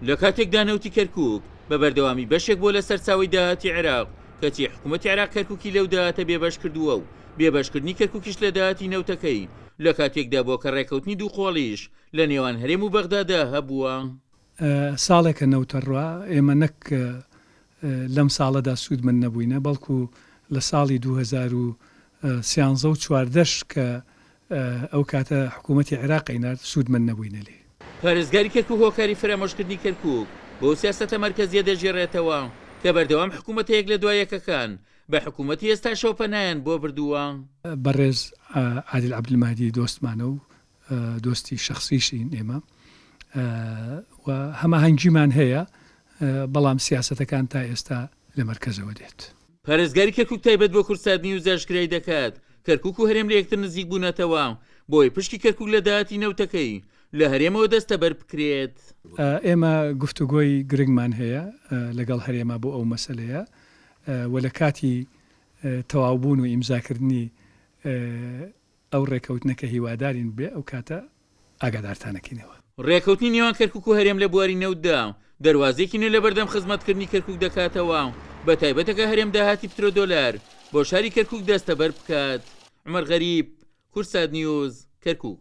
لە کاتێکدا نەوتی کەرکوک بە بەردەوامی بەشێک بووە لە سەرچاوەی داهاتی عێراق، کەچی حکومەتی عێراق کەرکوکی لەو داهاتە بێبەش کردووە و بێبەشکردنی کەرکوکیش لە داهاتی نەوتەکەی لە کاتێکدا بووە کە ڕێککەوتنی دووقۆڵیش لە نێوان هەرێم و بەغدادا هەبووە. ساڵێکە نەوتە ڕوا، ئێمە نەک لەم ساڵەدا سوودمەند نەبووینە، بەڵکو لە ساڵی 2013 و 14 ش کە ئەو کاتە حکوومەتی عێراق ئەینارد سوودمەند نەبووینە لێی. پارێزگاری کەرکوک هۆکاری فەرامۆشکردنی کەرکوک بۆ سیاسەتە مەرکەزییە دەگێڕێتەوە کە بەردەوام حکوومەتە یەک لە دوا یەکەکان بە حکوومەتی ئێستاشەوە پەنایان بۆ بردووە. بەڕێز عادل عەبدولمەهدی دۆستمانە و دۆستی شەخسیشین ئێمە و هەماهەنگیمان هەیە، بەڵام سیاسەتەکان تا ئێستا لە مەرکەزەوە دێت. پارێزگاری کەرکوک تایبەت بۆ کوردسات نیوز ئاشکرای دەکات، کەرکوک و هەرێم لە یەکتر نزیک بوونەتەوە، بۆیە پشکی کەرکوک لە داهاتی نەوتەکەی لە هەرێمەوە دەستەبەر بکرێت. ئێمە گفتوگۆی گرنگمان هەیە لەگەڵ هەرێما بۆ ئەو مەسەلەیە و لە کاتی تەواوبوون و ئیمزاکردنی ئەو ڕێکەوتنە کە هیوادارین ببێ ئەو کاتە ئاگادارتان ئەکەینەوە. ڕێکەوتنی نێوان کەرکوک و هەرێم لە بواری نەوتدا دەروازەیەکی نوێ لەبەردەم خزمەتکردنی کەرکوک دەکاتەوە، بەتایبەت ئەگەر هەرێم داهاتی پترۆدۆلار بۆ شاری کەرکوک دەستەبەر بکات. عومەر غەریب، کوردسات نیوز، کەرکوک.